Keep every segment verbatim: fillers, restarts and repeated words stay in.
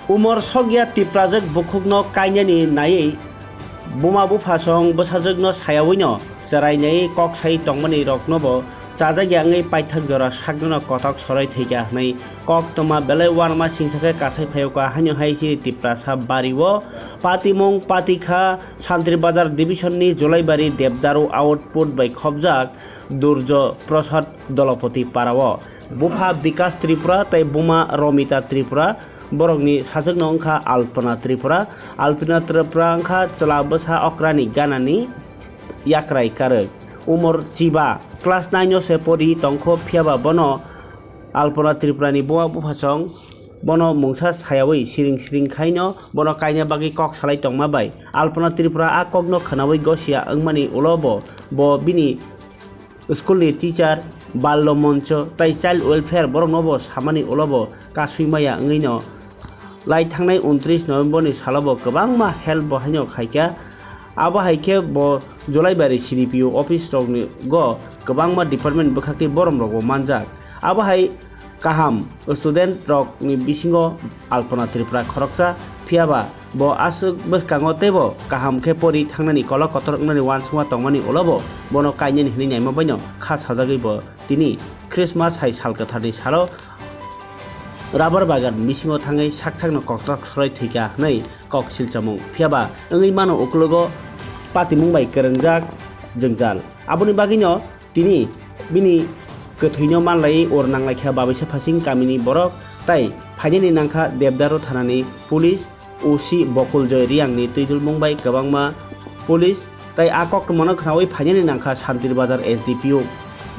Umor sokya Tiprajwk bukhukno kainani naiwi buma buphasong bwsajwkno sayawino chwrainaiwi kok sai tongmani roknobo chajakya wngwi paithak jora saknono kotok soroi thwikha hwnwi koktwma belai uanama singsa khe kasai phaiyokha. Haino hai chini Tiprasa bario patimung patikha Santri Bazar Division ni Jolaibari Debdaru output bai khobjak Durjo Prasad Dolopoti parao. Bupha Bikas Tripura tei buma Romita Tripura, borokni sajwkno wngkha Alpana Tripura. Alpana Tripura wngkha chwla bwsa okrani ganani yakrai karwi. Umor chiba, class nine o se pori tongkho, phiyaba bono Alpana Tripurani buma buphasong bono mungsa sayawi siring siring khaino bono kaina bagwi kok salai tongma bai. Alpana Tripura a kokno khwnawi gosia wngmani ulo bo, bo bini school ni teacher, Ballo Moncho tei Child Welfare borokno bo samani ulo bo kasui maya wngwino lai thangnai untris November ni salo bo kwbangma help bo haino khaikha. Abo hai khe bo Jolaibari C D P O office rokni go kwbangma department bwkhakni borom rok bo manjak. Abo hai kaham student rok ni bisingo Alpana Tripura khoroksa, phiyaba bo aswk bwskango teibo kaham khe pori thangnani kolok kotor wngnani uansukma tongmani ulo bo bono kainani hwnwi naima baino kha sajagwi bo tini Christmas hai sal kwtharni salo rubber bagan bisingo thangwi sak sakno koktok soroi thwikha hwnwi kok silchamung. Phiyaba wngwi mano uklogo patimung bai kwrwngjak jwngjal. Aboni bagwino tini bini kwthwino manlaiwi or nanglaikha Babaisa Phasing kamini borok tei phainani nangkha Debdaru thanani police, O C Bokul Joy Riyangni twidulmung bai kwbangma police tei a koktwmano khwnawi phainani nangkha Santiri Bazar S D P O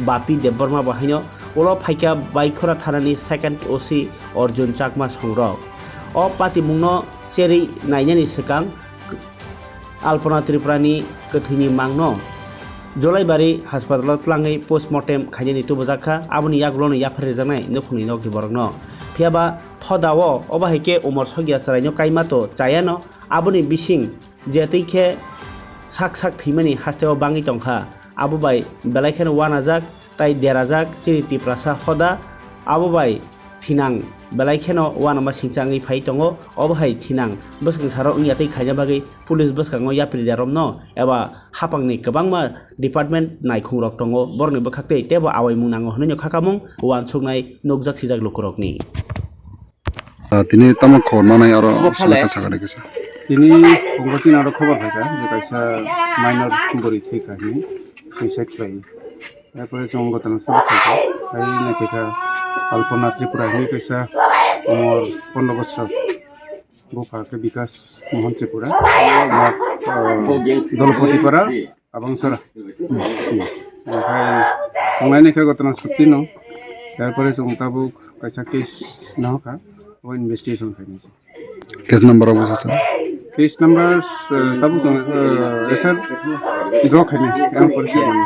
Bapi Debbarma bo haino ulo phaikha Baikhora thanani second O C Arjun Chakma songrok. O patimungno cherwi nainani swkang Alpana Tripurani kwthwini mangno Jolaibari haspatalo tlangwi postmortem khainani tubujak kha, aboni yagulono yaphar rijaknai nukhungni nokni borokno. Phiyaba thodao obo hai khe umor sokya chwraino kaima to chayano, aboni bising je twi khe sak sak thwimani hasteo bangwi tongkha, abo bai belai kheno uanajak tei derajak chini Tiprasa hoda, abo bai thinang belai kheno uanama singcha wngwi phai tongo. Obo hai thinang bwskang saro wngya tei khaina bagwi police bwskango yapri deromno eba hapangni kwbangma department naikhungrok tongo, borokni bwkhaktwi teibo awaimung nango hwnwi no khakamung uansuknai nukjak sijak lukurokni. Ah, tini tamo khobor manai aro selekha sakha de kisa. Tini phungo chini aro khobor phaikha je kaisa minor bwrwi thwikha hwnwi suicide khlai. Tarpore chwng gotana se bwkha kha, hai naithokha Alpana Tripura hwnwi kaisa umor pondro bosor bupha khe Bikas Mohan Tripura, mak, ah, Dolopati Para, Abangsara. Okhai tongnai naikha gotana sukti no. Tarpore chwng tabuk kaisa case nahokha, o investigation khainai. Case number obo sasa. Case number, eh, tabuk tong, eh, F I R draw khainai, ang pore se mano.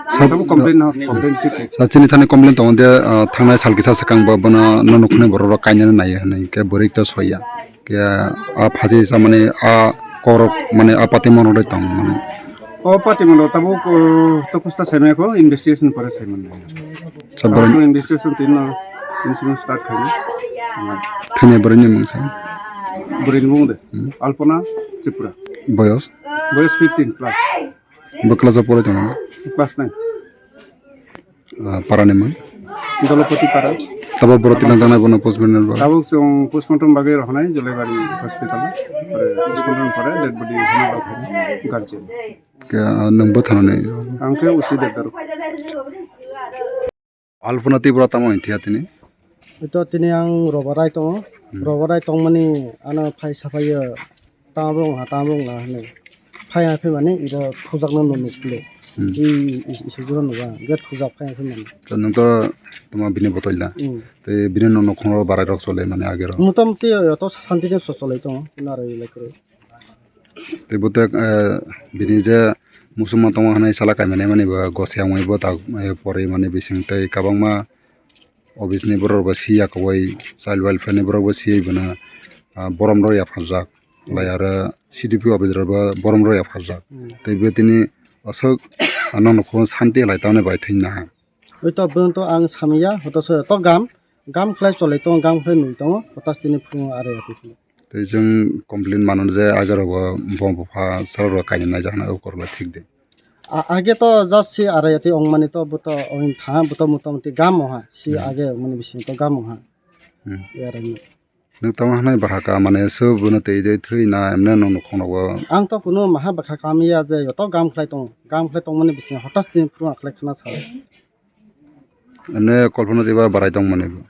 Sa- Tabuk complain no, complain receive khai. Sa chini thani complain tongo de, ah, thangnai sal kisa swkang bo bono no nukhunai borok rok kainani naiya hwnwi khe bwrwi to soya. Khe a phaji sa mani a korok mani a pati monok dai tong mani. O pati monok tabuk, uh, to kusta saimai ko investigation pore saimannai. Sa borok Tabuk investigation tino, tini simi start khaini. Thini borok ni mungsa. Borok ni mung de. Hmm. Alpana Tripura. Boyos. Boyos fifteen plus. Bo class o porai tongo? Class nine. Ah, para ni mang? Dolopati Para. Tabo borok tino janai bono postmortem ba? Tabuk chwng postmortem bagwi rohonai Jolaibari hospital. Pore postmortem pore dead body hwnwi rok khainai guardian. Ke, ah, nwng bo thanani? Ang khe usi Debdaru. Alpana Tripura tamo hinthia tini? Ito tini ang robarai tongo. Hmm. Robarai tongmani ano phai saphaiyo tamo bongla tamo bongla hinwi. Phai phai mani iro thujakno no nukle. Hmm. I isuguro nuga get thujak phai phai mani. To nwng to tamo bini botol da. Hmm. Te bini no nokhong ro barai rok chole mani agero. Motamoti to santi no so chole tongo naro ilai koro. Tei bo tek, eh, bini je muchungma tongo hwnwi sala kaimani mani bo gose wngwi bo tak, eh, pori mani bising tei kwbangma office ni borok bo siya kwbai child welfare ni borok bo siya bono, ah, borom rok yapharjak lai aro C D P O office rok bo borom rok yapharjak. Hmm. Tei bo tini aswk, ah, nono khorang santi lai tamni bai thwinaha. Oi to, bono to ang samya, hoto se to gam, gam khlai cholai tongo, gam khlai nui tongo, hotas tini phuru are ati phuru. Tei chwng complain mano je age rogo bo bupha sara rok kainwi naijak hwnwi o korokla thik de. A-, age to just si are ati ongmani to buto ong tha, buto motamoti gam oha, si Hmm. age mani bising to gam oha. Hmm. Yarani. Nwng tamo hwnwi bahaka mane se bono twi twi thwi na emne nwng nukhung rogo. Ang to kunu maha bwkha kamiya je joto gam khlai tongo. Gam khlai tongmani bising hotas tini phuru ang khlai khna sa. Emne kolpana twiba barai tongmani bo.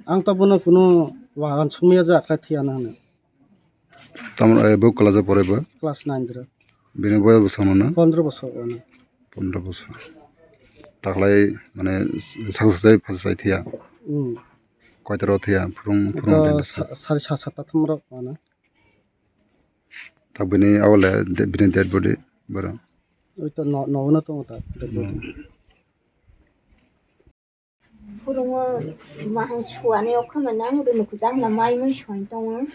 Ang to bono kunu wahan sumya je khlai thwiya na hwnwi. Tamo, eh, bo class o pore bo? Class nine dro. Bini boyos bwswk no na? Pondro bosor ono. Pondro bosor. Taklai mane saksa sai phasa sai thiya. Hmm. Koita ro thiya phurung phurung Ito din sa-, sari sa sat atham rok ono. Tak bini awle de-, bini dead body boro. Oi to no, no, no tongo ta dead body. Hmm. Phurungo mahang suani okha manang rwnu kujang na mai mui soi tongo.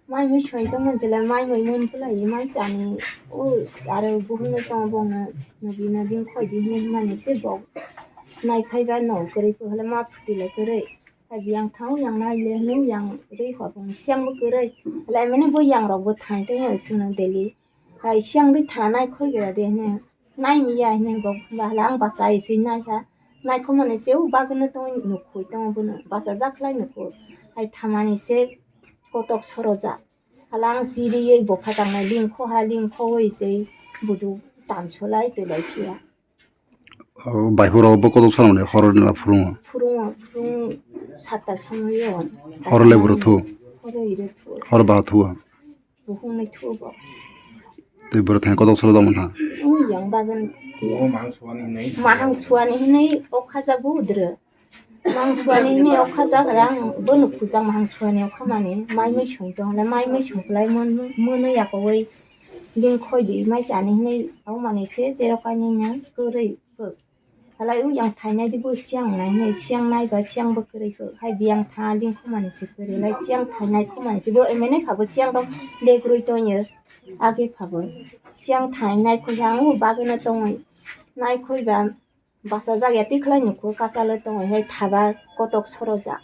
Mai mui soi tongma jela mai mui mun pulai mai chani. O aro buhumno tongo bongno nodi nodi khoi di hinwi himani se bok. Nai phaiba no kwrwi puhala ma phuti lai kwrwi. Hai yang thang yang nai le hnu yang rwi hwa bong siang bo kwrwi. Lai mane bo yang rok bo thai tongya sino daily. Hai siang rwi thanai khoi gra de hne. Nai mi ya hne bo bahla ang basa ai sui nai kha. Nai kho mane se u bagwno tong nuk khoi tong bono. Basa jak lai nuk khoi. Hai thamani se kotok soro ja. Hala ang siri ye bo phatang nai ling kho ha ling kho oi se budu tam solai te lai khiya. O, bai horo bo kotok soro mane horo na phurungo. Phurungo, phurung satta somoyo. Horo le buru thu. Horo ire thu. Horo ba thu. Buhung nai thuo bo. Tei bwrwi thani kotok soro tongmani ha. Ui yang bagan tiya. Mahang suani hinwi o khajago udre. Mahang suani hinwi o khajak rang bono kujak mahang suani o khamani mai mui sung tong le mai mui sung lai mon mono yakowai. Ding khoi di mai chani hinwi o mani se jerok ani na kwrwi. Halai u yang thainai di bo siang nai hinwi siang nai ba siang bo kwrwi kho. Hai biyang tha ling khumani si kwrwi lai siang thainai khumani si bo emene kha bo siang rok degrui tongyo. Age kha bo siang thainai khoi yang u bagwino tongoi. Nai khoi ba basa jak ya tikhlai nukho kasalo tongoi hai thaba kotok soro jak.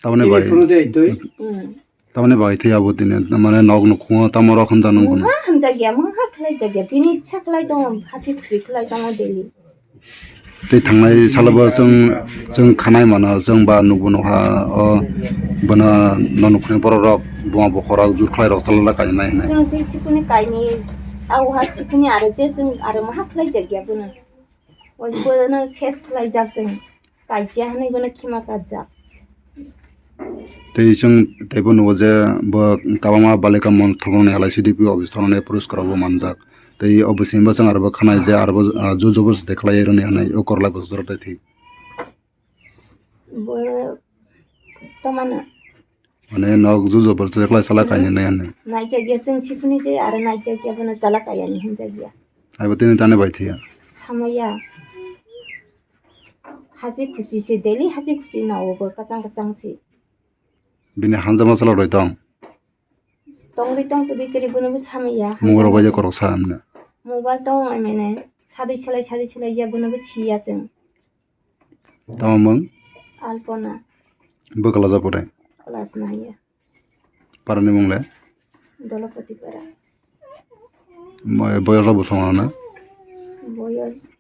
Tamoni bai. Hmm. Tamoni bai thwi abo tini mane nok nukhungo tamo rok hamjak nung bono. Mungha hamjak ya, mungha khlai jak ya, bini ichha khlai tongo, hachi khusi khlai tongo daily. Tei thangnai salo bo chwng, chwng khanai mano, chwng ba nukbo nukha o bono no nukhunai borok rok buma bokhorok jur khlai rok chalala kainai hinai. Chwng tei sikuni kaini, au ha sikuni aro je chwng aro maha khlai jak ya bono. O bono ses khlai jak chwng. Kaikya hinwi bono khima kajak. Tei chwng teibo nugo je bo kabangma balika mon thwngmani halai C D P office thangmani poriskar bo manjak. Tei o bisingo chwng aro bo khanai je aro bo, ah, jur jobor se khlai rwni hinwi o korla bwsajwk tei thwi. Bo tamano. Mane nok jujo borok se khlai sala kainwi nai hinwi. Naijak ya chwng sipuni je aro naijak ya bono sala kaya ni hinjak ya. Aibo tini tani bai thia. Samaya. Hachi khusi se daily hachi khusi no bo kachang kachang se. Bini hanjama sala roi tong. Tongri tong kri kri bono bo samaya. Mungro bai je korok sa amne. Mobile tong ai mene. Sadi selai sadi selai ya bono bo siya chwng. Tamo mung? Alpona. Bo class o pore? Class nine ya. Parani mung le? Dolopati para. Mo-, boyos rok bwswk wana na? Boyos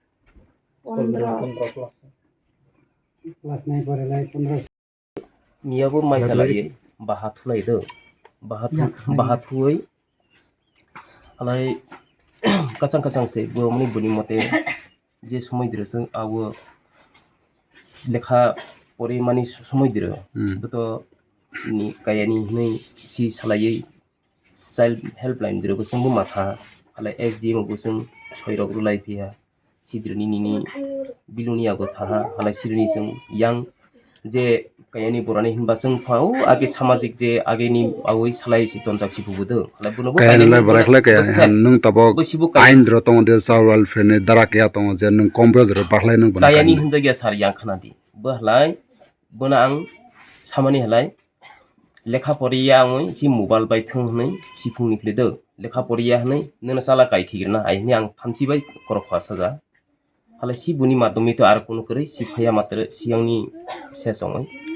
pondro. Class nine pore lai pondro. Miya bo mai salai baha thulai do. Baha thu-, baha thuoi. Alai kachang kachang se bo mani buni mote je somoi dire chwng abo lekha pori mani somoi dire. Hmm. Boto ni kaya ni hinwi si salaiwi child helpline dire bo chwng bo matha alai S D M bo chwng soi rok rwlai phiya. Sidrini nini biluni yago thaha halai sidrini chwng yang je kayani borani hinba chwng phao age samajik je ageni awi salai si tonjak si bubudo halai bono bo kayani lai barai khlai kayani han nwng tabok bo sibo kaya ain dro tongo de child welfare ni dara kaya tongo je nwng kom boyos rok bakhlai nwng bono kayani kayani hinjak ya sar yang khana di bo halai bono ang samani halai lekha poriya wngwi si mobile bai thwng hwnwi si phungni khlai do lekha poriya hwnwi nwno chala kai khigrina ai hwnwi ang thamchi bai korok kha saja. Halai si buni madhyamik to aro kunu kwrwi si phaiya matre siyangni ses wngwi.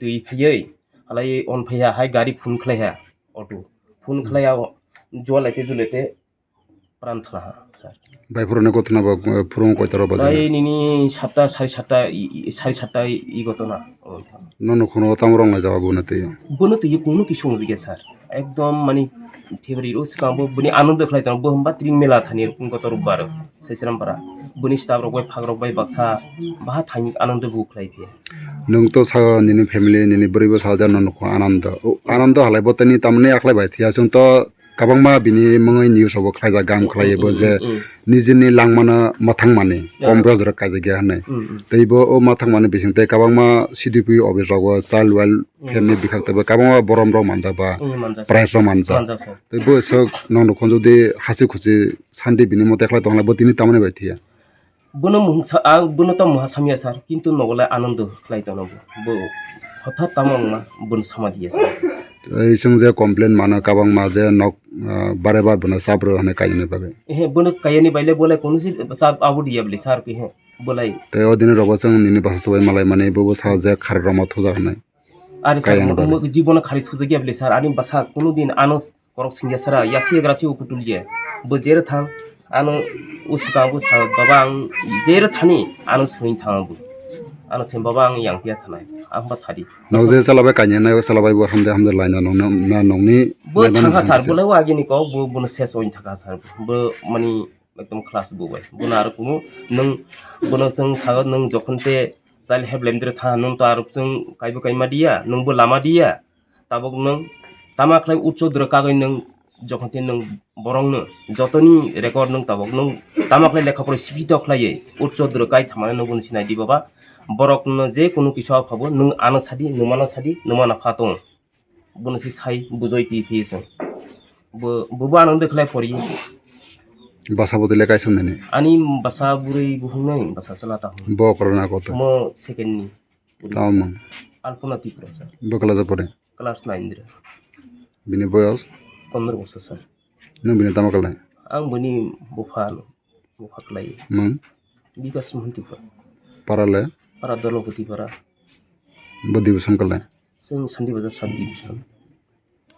twi phaiwi halai on phaiya hai gari phone khlaiha auto. Phone khlaiya o jualaite julaite pran thangha sir. Bai phuruni gotna bo, eh, phurung koitaro Bai bajana. Nini satta sari satta i, i, sari satta i gotna. Nono khono tamo rong lai jaba bono twi. Bono twi kunu kisu wngya sir. Ekdom mani February o swkang bo bini anando khlai tongo. Bo hwnba tring mela thani goto rubbar Saisram para. Bini staff rok bai phak rok bai baksa baha thani anando bo khlai phiya. Nwng to sa nini family nini bwrwi bo sa ja nono kho anando. O anando halai bo tani tamni akhlai bai thiya chwng to kabangma bini mungwi news rogo khlaijak gam khlaibo je nijini langmano mathangmani kom bwsajwk kaijak ya hwnwi. Tei bo o mathangmani bising tei kabangma C D P office rogo child welfare ni bwkhak tei bo kabangma borom rok manjak ba prize rok manjak. Tei bo swk nong rok jodi hasi khusi santi bini mote khlai tongla bo tini tamani bai thiya. Bono mungsa, ang bono to mungha samya sir, kintu nogo lai anando khlai tono bo. Bo hothat tamo wngma bono sama diya sir. Ei chwng je complain mano kabangma je nok, ah, bare bar bono chap rw hwnwi kainani bagwi. Ehe, bono kayani baile bolai kono si chap abo diya bole sir ke he bolai. Tei o dini rogo chwng nini basa chubai malai mani bobo sa je khari roma thujak hwnwi. Are sir, kaiyang mo-, bagwi. Mo-, jibono khari thujakya bole sir, ani basa kono din ano korok singya sara, yasi yagra si ukutul ye. Bo jere thang, ano usika bo sa, baba ang jere thani, ano swing thang bo. Ano swing baba ang yang pia thanai, ang ba thadi. Nok je sala bai kanya na sala bai bo hamde hamde laina nong na nong ni. Bo laina thangha nong sir, sir. Bo lai wagi ni kok, bo, bo no ses oin thangha sir. Bo mani ekdom class bo bai. Bo na aro kuno nung, bo no sung sago nung jokhon te child helpline dire tha nung to aro sung kaibo kaima dia, nung bo lama dia. Tabok nwng tama khlai ucho dwrwk kagwi nwng jokhon tei nwng borokno jotoni record nwng tabok nwng tama khlai lekha pore sikito khlaiwi ucho dwrwk kai thangmani nwng bono sinai di baba. Borokno je kunu kisa phabo nwng ano sadi, nwmano sadi, nwmano pha tong. Bono si sai bujoi twi phi se. Bo, bobo ano de khlai pori. Basa bo de le kaisa nani. Ani basa burui buhung nai, basa sala ta hung. Bo korona koto. Mo second ni. Tamo mang. Alpona Tripura sir. Bo kala ja pore. Class nine dire. Bini boyos? Pondro bosor sir. Nwng bini tamo kalai? Ang bini bupha ano. Bupha kalai. Mang? Bikas Mohanty pura. Para le? Para Dolopati para. Bo division kalai? Sing Sandi Bazar sub division.